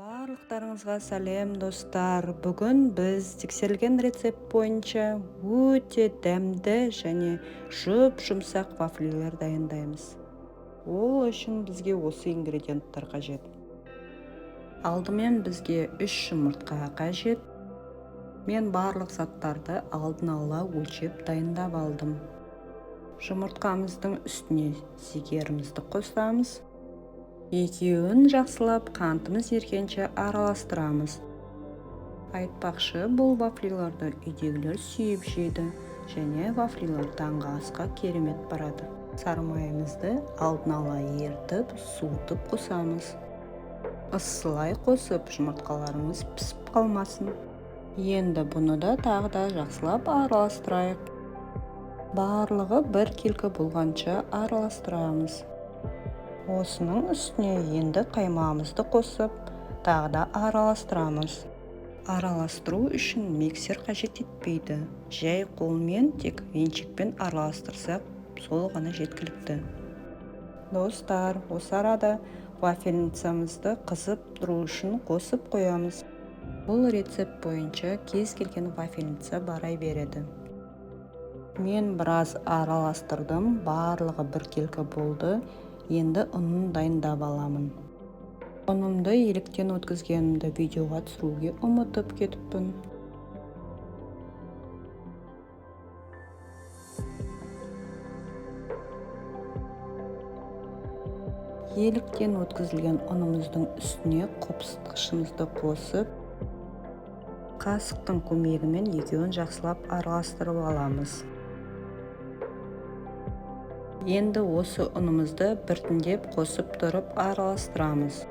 Барлықтарыңызға сәлем, достар! Бүгін біз тексерілген рецепт бойынша өте дәмді және жұп-жұмсақ вафлилер дайындаймыз. Ол үшін бізге осы ингредиенттер қажет. Алдымен бізге 3 жұмыртқа қажет. Мен барлық заттарды алдын ала өлшеп дайындап алдым. Жұмыртқамыздың үстіне зигерімізді қосамыз. Екеуін жақсылап қантымыз ергенше араластырамыз. Айтпақшы, бұл вафлиларды үйдегілер сүйіп жейді және вафлилар таңғы асқа керемет барады. Сары майымызды алдын ала ертіп, суытып қосамыз. Ыссылай қосып, жұмыртқаларымыз пісіп қалмасын. Енді бұны да тағы да жақсылап араластырайық. Барлығы біркелкі болғанша араластырамыз. Осының үстіне енді қаймағымызды қосып, тағы да араластырамыз. Араластыру үшін миксер қажет етпейді. Жай қолмен тек венчикпен араластырсақ, сол ғана жеткілікті. Достар, осы арада вафельницамызды қызып тұру үшін қосып қоямыз. Бұл рецепт бойынша кез келген вафельница бара береді. Мен біраз араластырдым, барлығы біркелкі болды. Енді ұнын дайындап аламын. Ұнымды електен өткізгенімді видеоға түсіруге ұмытып кетіппін. Еліктен өткізілген ұнымыздың үстіне қопсытқышымызды қосып, қасықтың көмегімен екеуін жақсылап араластырып аламыз. Енді осы ұнымызды біртіндеп қосып тұрып араластырамыз.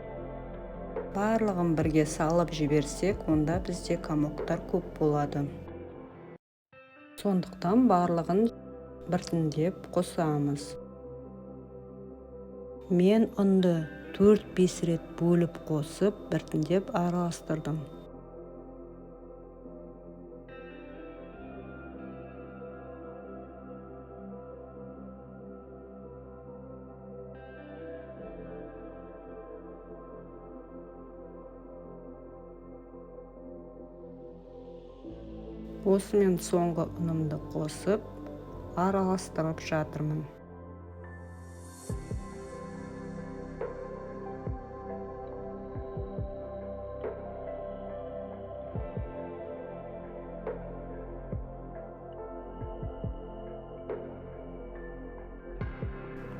Барлығын бірге салып жіберсек, онда бізде комоктар көп болады. Сондықтан барлығын біртіндеп қосамыз. Мен ұнды 4-5 рет бөліп қосып, біртіндеп араластырдым. Осымен соңғы ұнымды қосып, араластырып жатырмын.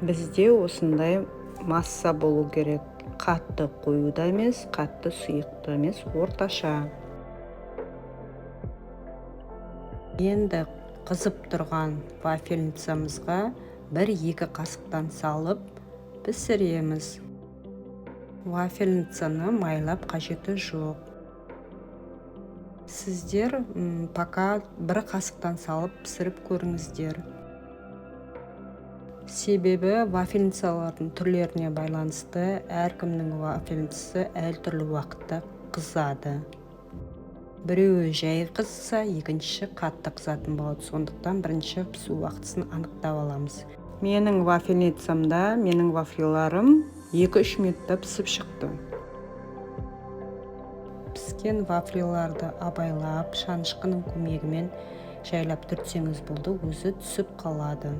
Бізде осындай масса болу керек. Қатты қою да емес, қатты сұйық та емес, орташа. Енді қызып тұрған вафельницамызға 1-2 қасықтан салып пісіреміз. Вафельницаны майлап қажеті жоқ. Сіздер пока 1 қасықтан салып пісіріп көріңіздер. Себебі вафельницалардың түрлеріне байланысты әркімнің вафельницасы әртүрлі уақытта қызады. Біреуі жай қызса, екіншісі қатты қызатын болады. Сондықтан бірінші пісу уақытысын анықтап аламыз. Менің вафельницамда менің вафлиларым 2-3 минутта пісіп шықты. Піскен вафлиларды абайлап, шанышқының көмегімен жайлап түртсеңіз болды, өзі түсіп қалады.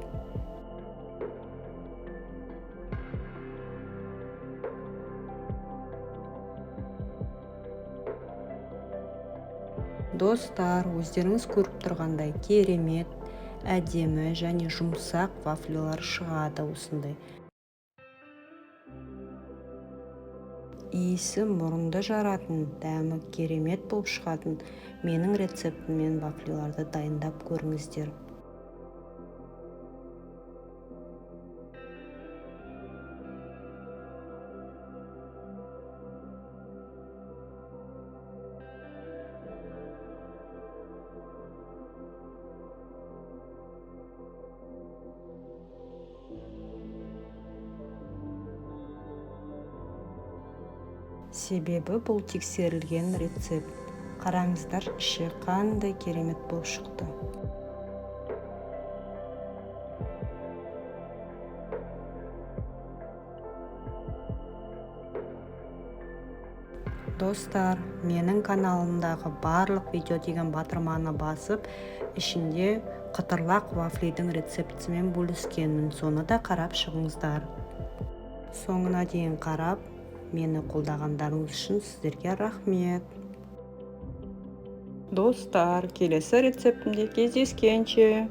Достар, өздеріңіз көріп тұрғандай керемет, әдемі және жұмсақ вафлилар шығады осындай. Иісі мұрынды жаратын, дәмі керемет болып шығатын менің рецептіммен вафлиларды дайындап көріңіздер. Себебі бұл тексерілген рецепт. Қараңыздар, іші қандай керемет болып шықты. Достар, менің каналымдағы «Барлық видео» деген батырманы басып, ішінде қытырлақ вафлидің рецептісімен бөліскенмін, соны да қарап шығыңыздар. Соңына дейін қарап, мені қолдағандарыңыз үшін сіздерге рахмет. Достар, келесі рецептімде кездескенше!